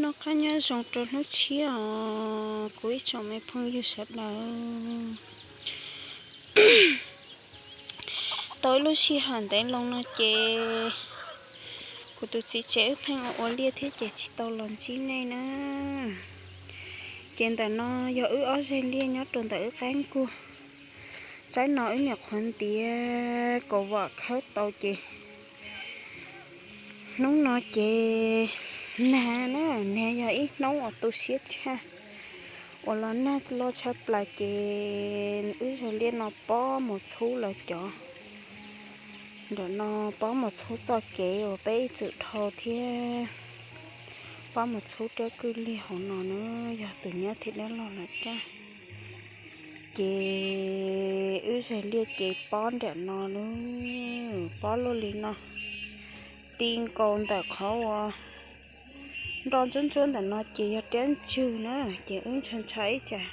Noj qab nyob zoo rau hnub tshiab os kuv ib tsoom me phooj ywg sawv daws. Tau ib lub sij hawm ntev loo no ces kuv tus txiv tsev wb pheej ua ua liaj thiab ces tsis tau los ntsib nej na. Ces ntawm no yog wb ob zeg liaj nyob rau ntawm wb qab nkuaj. Tsaib no wb niam qhuav ntiav kaum vam khawb tau ces hnub no ces nag na, nag yog ib hnub uas tu siab tshaj, uas los nag loj tshaj plaws ces wb zeg liaj no pob mus txhub lawv cov. Ntawm no pob mus txhub txoj kev uas peb ib txwm dhau thiab pob mus txhub rab kwj liag hauv no na, yog tus nyab thiab dab laug lawv caj. Ces wb zeg liaj ces pob nram no na, pob luaj li no, ti nkaus ntawm qhov uas nroj ntsuab ntsuab ntawm no ces yog rab ntswg na, ces wb ntshaw ntshaw ib tsam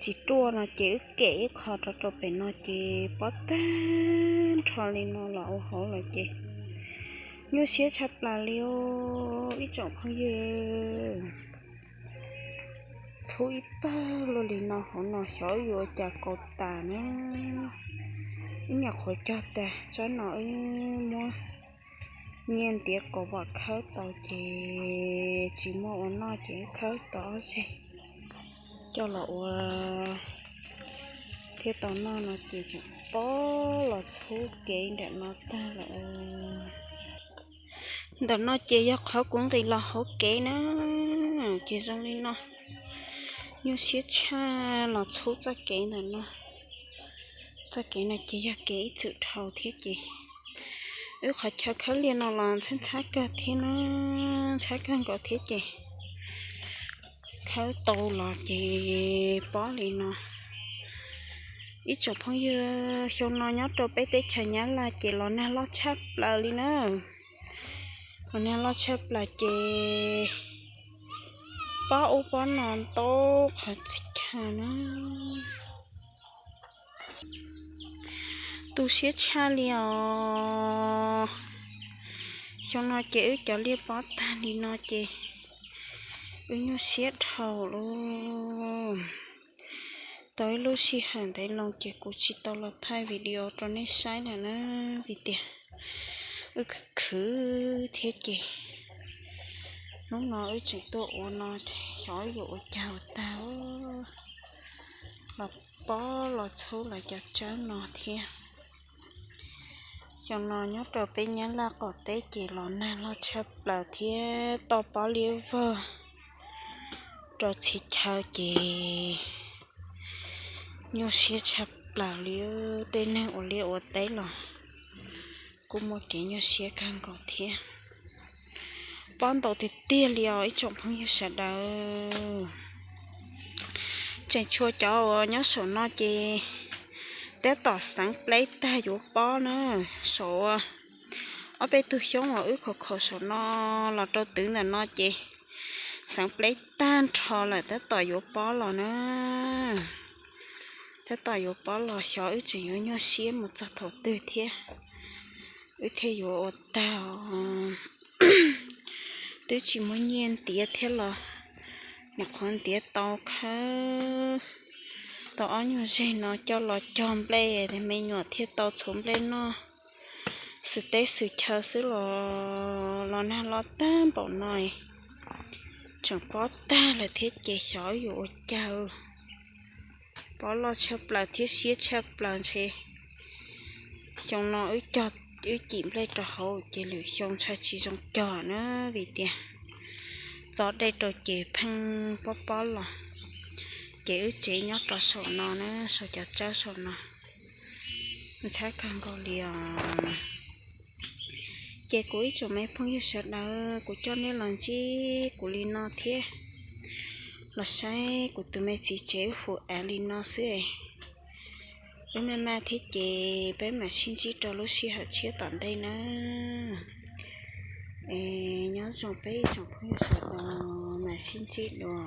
tsis ruaj no ces wb kem ib qho rau rau pem no ces pob tag nrho li no los ua hauv lawm ces nyuaj siab tshaj plaws li os ib tsoom phooj ywg. Txhub ib pawg luaj li no hauv no xyov yuav ua cas kaus tas na. Wb niam qhuav cog tas tsob no wb muab nyiaj ntiav kaum vam khawb tau ces tsis muaj ua noj ces wb khawb tau ob zeg coj los ua thiab tau noj no ces tseem pob los txhub kev nram no tag lawm. Ntawm no ces yog qhov kuv nqis los hauv kev na, ces zoo li no. Nyuaj siab tshaj los txhub txoj kev ntawm no. Txoj kev no ces yog kev ib txwm dhau thiab ces wb qhov chaw khawb liaj no los ntxhab ntxhab kawg thiab na, ntxhab kawg nkaus thiab ces khawb tau los ces pob li no. Ib tsoom phooj ywg, xyoo no nyob rau peb teb chaws Nyab Laj ces los nag loj tshaj plaws li na. Los nag loj tshaj plaws ces pob ub pob no ntau qhov txhia chaw na. Tu siab tshaj li os. Xyoo no ces wb cov liaj pob tag li no ces wb nyuaj siab dhau lauj. Tau ib lub sij hawm ntev loo ces kuv tsis tau los thaij video rau nej saib lawm na, vim tias wb khwv khwv thiab ces hnub no wb tseem tuaj ua no, xyov yuav ua cas ua tag los pob los txhub lawv cov tsawb no thiab. Xyoo no nyob rau peb Nyab Laj qaum teb ces los nag loj tshaj plaws thiab toj pob liab vog rau txhia chaw ces nyuaj siab tshaj plaws li. Tej neeg ua liaj ua teb los kuj muaj kev nyuaj siab kawg nkaus thiab. Pob ntau tiag tiag li os ib tsoom phooj ywg sawv daws. Tseem tshuav cov uas nyob saum no ces tab tom xeev pleb tag yuav pob na. Saum ob peb tug xyoob uas wb khaum khaum saum no los rau twv ntawm no ces xeev pleb tag nrho lawm tab tom yuav pob los na. Tab tom yuav pob los xyov wb tseem yuav nyuaj siab mus txog thaum twg thiab. Wb thiaj yuav ua tag. Twb tsis muaj nyiaj ntiav thiab los nyuam qhuav ntiav tau khawb tau ob nyuag zeg no coj los cog nplej, me nyuam thiaj tau txhuv nplej noj xwm teb xwm chaw xwb los los nag los tag npaum no, tseem pob tag lawm thiab ces xyov yuav ua cas. Pob loj tshaj plaws thiab siab tshaj plaws ntshe xyoo no wb cim nplej rau hauv ces lwm xyoo ntshai tsis zoo cog na, vim tias txo dej rau ces pheej pob pob los. Ces wb tsev nyob rau saum no na, saum cov tsawb saum no ntxhab kawg nkaus li os. Ces kuv ib tsoom me phooj ywg sawv daws, kuv coj nej los ntsib kuv li no thiab los saib kuv tus me txiv tsev wb hu av li no xwb. Wb maj maj thiab ces peb mam sib ntsib rau lub sij hawm tshiab tom ntej na. Es nyob zoo peb ib tsoom phooj ywg sawv daws, mam sib ntsib dua.